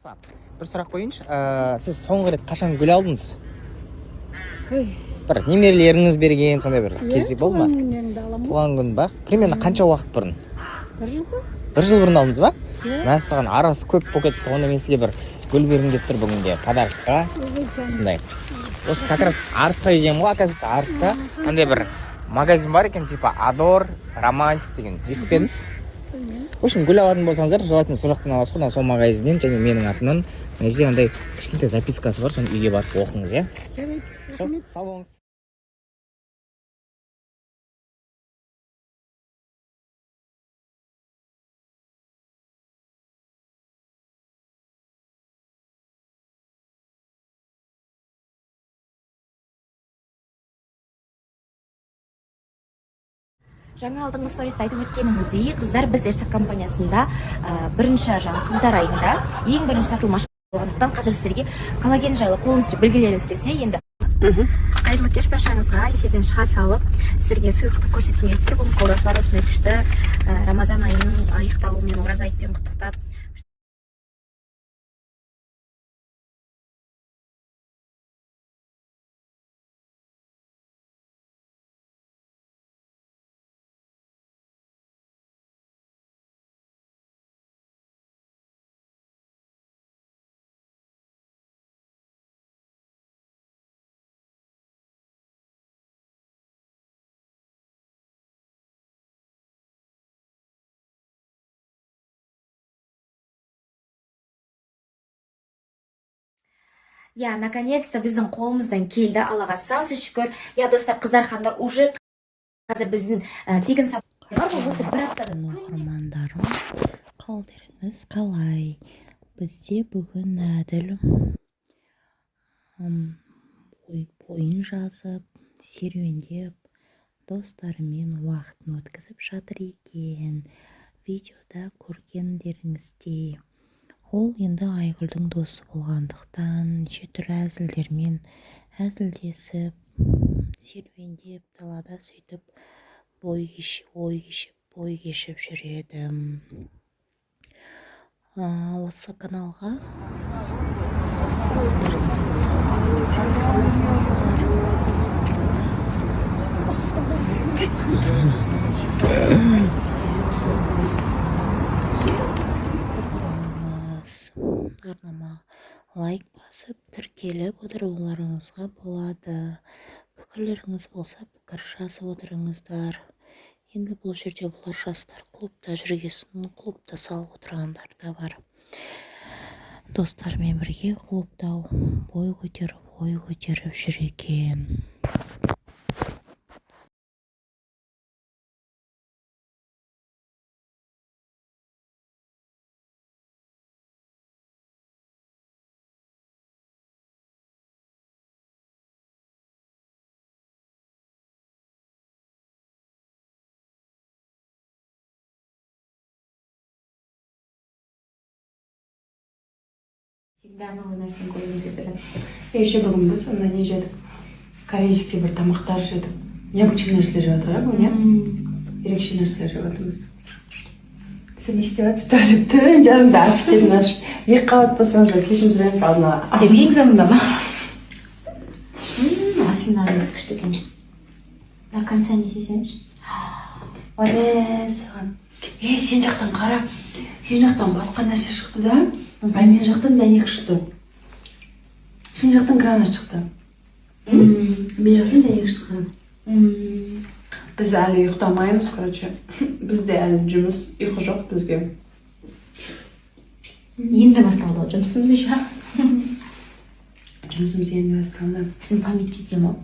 Бір сұрақ қояйыншы. Сіз соңғы рет қашан гүл алдыңыз? Ой. Бір немерелеріңіз берген сондай бір кезде болды ма? Туған күннен аламын. Туған күн ба? Примерно қанша уақыт бұрын? Бір жыл ғой. Бір жыл бұрын алдыңыз ба? Иә. Мәссаған, арасы көп болып кетті. Онда мен сізге бір гүл бергім келіп тұр бүгінге подарок қа. Ой, жаным. Осындай. Осы как раз Арысқа келгенмін ғой, оказывается, Арыста андай бір магазин бар екен, типа Адор Романтик деген, естіп пе едіңіз? Білмеймін. В общем, гүл алатын болсаңыздар, желательно сол жақтан аласыз ғой, сол магазиннен. Және менің атымнан мына жерде андай кішкентай записка сы бар, соны үйге барып оқыңыз, иә. Жарайды. Все, Рахмет. сау болыңыз. Жаңа алдыңғы сториста айтып өткеніміздей, қыздар, біз Эрсак компаниясында бірінші жаңа қаңтар айында ең бірінші сатылым ашып болғандықтан, қазір сіздерге коллаген жайлы полностью білгілеріңіз келсе, енді қайырлы кеш баршаңызға! Эфирден шыға салып, сіздерге сыйлықты көрсеткім келіп тұр. Бүгін қолдаушылар осындай күшті Рамазан айының аяқталуымен, ораза айтпен құттықтап. Иә, наконец-то біздің қолымыздан келді, Аллаға сансыз шүкір. Иә, достар, қыздар, хандар, уже қазір біздің тегін сабақ бар ғой, осы бір аптада күнде Оқырмандарым, қалдеріңіз қалай? Бізде бүгін Әділ бойын жазып, серуендеп, достарымен уақытын өткізіп жатыр екен, видеода көргендеріңіздей. Ол енді Айгүлдің досы болғандықтан, неше түрлі әзілдермен әзілдесіп, серуендеп далада, сөйтіп бой кешіп, ой кешіп, бой кешіп жүреді. Осы каналға ойдарыңыз болса, жазып қойыңыздар. Осындай отырамыз. Арнама лайк басып, тіркеліп отыруларыңызға болады. Пікірлеріңіз болса, пікір жазып отырыңыздар. Енді бұл жерде бұлар жастар клубта жүргесін, клубта салып отырғандар да бар. Достарымен бірге клубта бой көтеріп, ой көтеріп жүр екен. Всегда новый нәрсені көргіміз келеді. Еще бүгін біз ана не жедік, корейский бір тамақтар жедік. Необычный нәрселер жеп жатыр, иә, бүгін, иә, ерекше нәрселер жеп жатырмыз. Сіз не істеп жатырсыздар деп, 1:30-да аппетитін ашып, екі қабат болсаңыздар, кешірім сұраймыз алдын ала. Деп экзаменда ма? Астындағы несі күшті екен. До конца не істесеңші. Ой, саған, е, сен жақтан қара, сен жақтан басқа нәрсе шықты да, а мен жақтан дәнек шықты. Сен жақтан гранат шықты, мен жақтан дәнек шықты. Біз әлі ұйықтамаймыз, короче, бізде әлі жұмыс, ұйқы жоқ бізге. Енді басталды ғой жұмысымыз еще. Жұмысымыз енді басталды. Сен память жете ма?